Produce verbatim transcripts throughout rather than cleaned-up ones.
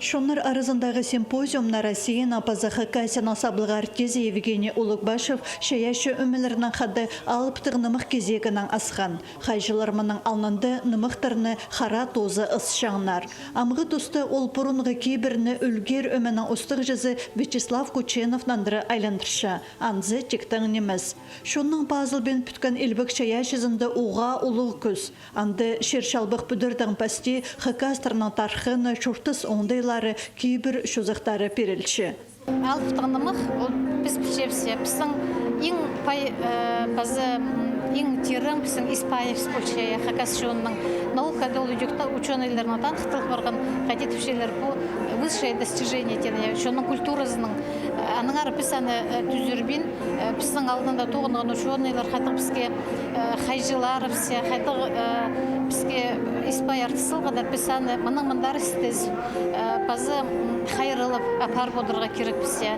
Чоннар аразындағы симпозиумны Россияның паза Хакасияның саблығ артизі Евгений Улугбашев чайаачы ӧмелернең хада алыптығ нымах кизегінең асхан. Хайҷылар мының алнында нымахтарны хара тооза ысчаңнар. Амғы туста ол пурунғы кибірні ӱлгер ӧменің устағҷызы Вячеслав Кученов нандыра айландырча. Анзы тиктең нимес. Чонның пазылбин пӱткен илбек чайаачызында уғаа улуғ кӱс. Анда чир-чалбах пӱдірдең пасти хакастарның тархыны, чуртас оңдайлары, кибір чозахтары пирілче. Алыптығ нымах, ол піс пілчебіс, я, пістің иң пай, э, паза, м, иң тирең пістің ис пайыбыс полча, я, хакас чонының. Наукада ол идӧк таа учёныйларның таныхталып парған, хайди тіпчелер, пу высшее достижение теен, я, чонның культуразының, э, аннаңар піс аны, э, тӱзірбин, э, пістің алнында тоғынған учёныйлар, хайдағ піске, э, хайҷыларыбыс, я, хайдағ, э, піске ис пай артыс салғаннар, піс аны мынаң мындар істезіп, э, паза, м, хайраллап апарып одырарға кирекпіс, я.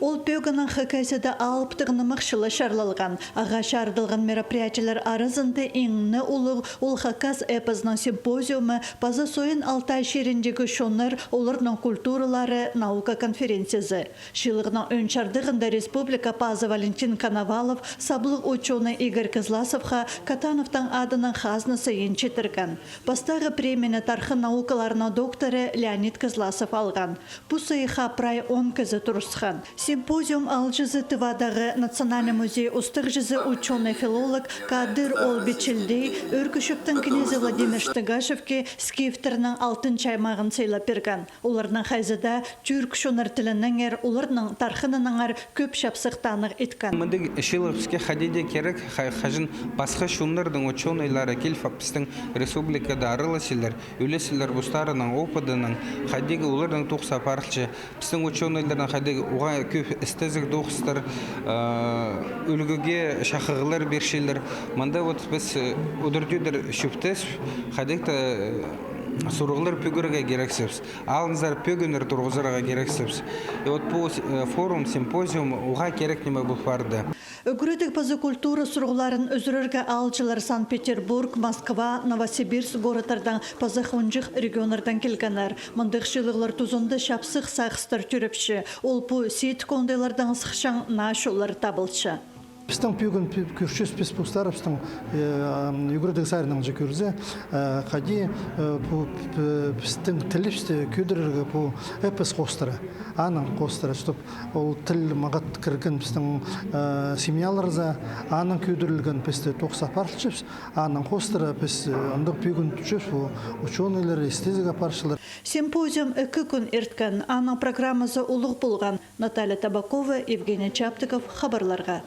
Ол пӧгіннең Хакасияда алыптығ нымах чылы чарлалған. Ағаа чарыдылған мероприятиелер аразында иң не улуғ ол хакас эпозының симпозиумы паза Сойын Алтай чиріндегі чоннар, оларның культуралары наука конференциязы. Чыылығның ӧӧн чардығында республика пазы Валентин Коновалов саблығ учёный Игорь Кызласовха Катановтың адынаң хазна сыйын читірген. Пастағы премияны тархын наукаларының докторы Леонид Кызласов алған. Пу сыйыхха прай он кізі турысхан. Симпозиум аалҷызы Тывадағы Национальный музей устағҷызы, учёный-филолог Кадыр Олби Чилдей Ӧӧркі Чӧптің кнезі Владимир Штыгашевке скифтернің алтын чаймағын сыйлап пирген. Оларның хайзы даа тӱрк чоннар тілінеңер, оларның тархынынаңар кӧп чапсых таныхтатхан. Мындағ чыылығ піске хайди даа кирек, ха-, хаҷан пасха чоннарның учёныйлары киліп, пістің республикада араласчалар, ӱлесчелер постарының опыдынаң, хайдағ оларның тоғыс апарылча, пістің учёныйларның хайдағ уғаа кӧп істезіг тоғыстар, э, ӱлгӱге чахығлар пирчелер. Мында вот піс, э, удур-тӧдір чӧптес, хайдағ-да, э, сурығлар пӱгерерге кирексібіс. Алынзар пӧгіннер турғызарға кирексібіс. И вот пу, э, форум, симпозиум уғаа кирек ниме пол парды. Ӱгредіг паза культура сурығларын ӱзӱрерге аалҷылар Санкт-Петербург, Москва, Новосибирск городтардаң паза хонҷых регионнардаң килгеннер. Мындағ чыылығлар тузында чапсых сағыстар тӧрепче. Ол пу сидік оңдайлардаң сыхчаң наа чоллар табылча. Пістің пӱӱн пӱ-, кӧрчебіс піс постарыбыстың, э, ам, ӱгредіг саринаң чи кӧрзе, э, хайди, э, пу, п-, пістің тілібісті кӧдірерге пу эпос хоостыра, аның хоостыра, чтоб ол тіл маңат кірген пістің, э, семьяларзар, аның кӧдірілген пісті тоғыс апарчабыс, аның хоостыра піс, э, андағ пӱӱн тӱсчебіс, пу учёныйлар, істезіг апарчылар. Симпозиум ікі кӱн ирткен, аның программазы улуғ полған. Наталья Табакова, Евгений Чаптыков, хабарларға.